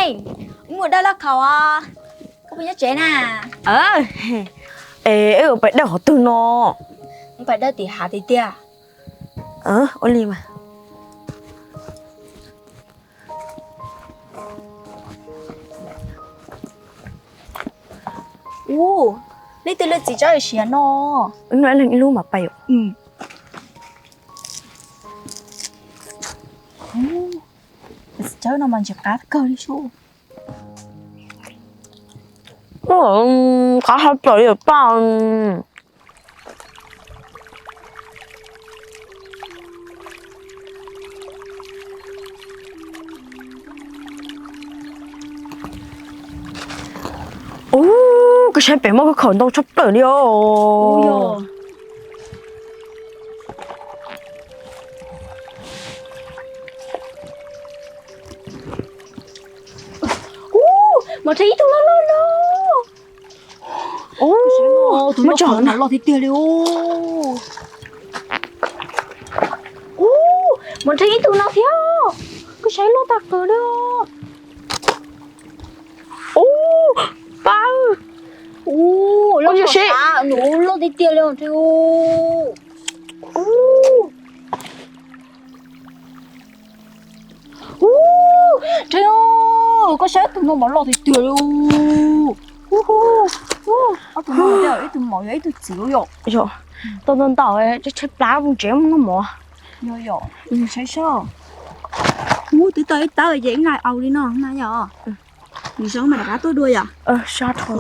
Mus dawj lauj kaub, koj puas nyob tsev na? Es wb pais dawj qhov twg no? Wb pais dawj tim hav tiag tiag. Ua li mas. Ub, leej twg lawv txiv tsawb siav no? Leej ib lub mas pais yom. Txiv tsawb no mas ntsim qab kawg li sub. Qab hau plaws li paj. Ub, koj saib pem muaj khaub khom ntau tshaj plaws li os. Ub, mas rhe ib tug loj loj no. Ub, tus loj tiag tiag li. Ub, mas rhe ib tug no thiab. Koj saib loj tag kawg li. Ub, pab. Ub, loj tiag tiag li. Ub, koj saib tus no mas loj tiag tiag li. Ob tug no ib tug maum yog ib tug txiv yom. Tau ntau ntau, tshaib plab mus tsev mus noj mov. Yog yom, saib seb. Ub, twb tau ib tawb ces ib nqaij au li no na yom. Nws zoo mas rov qab tuaj dua yom. Sab dhau.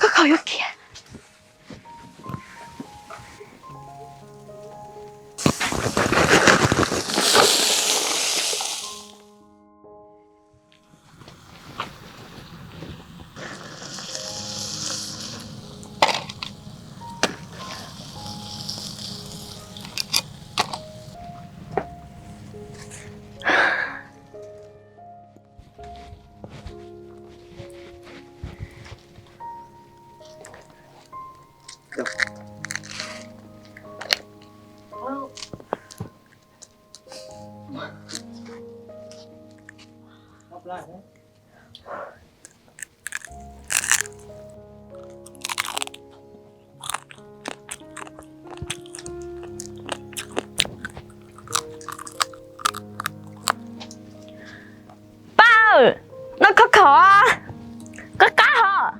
Koj khaub yuav kiag. Paj, noj khob khom, qab qab hos.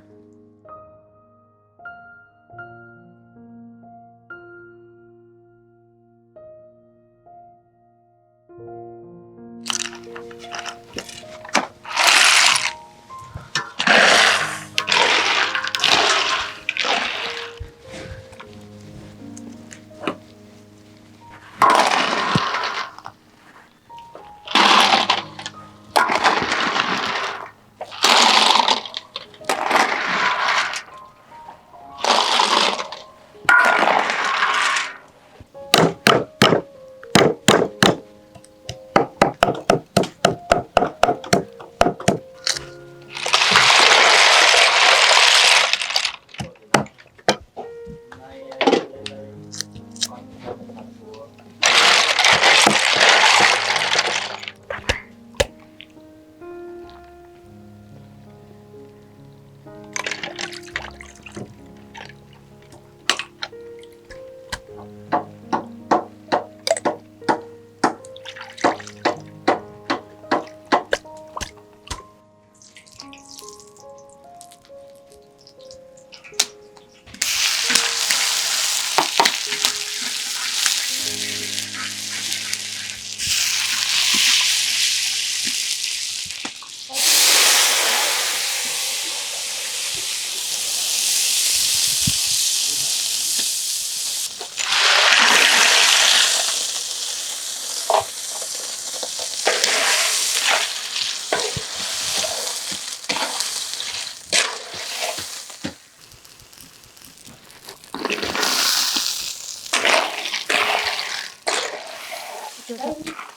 Kuv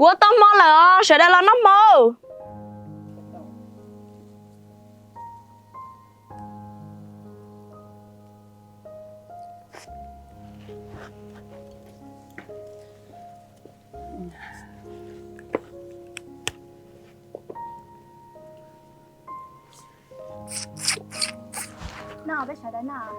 ua tau hmo lawm os, sawv daws los noj hmo. Noj, peb sawv daws noj.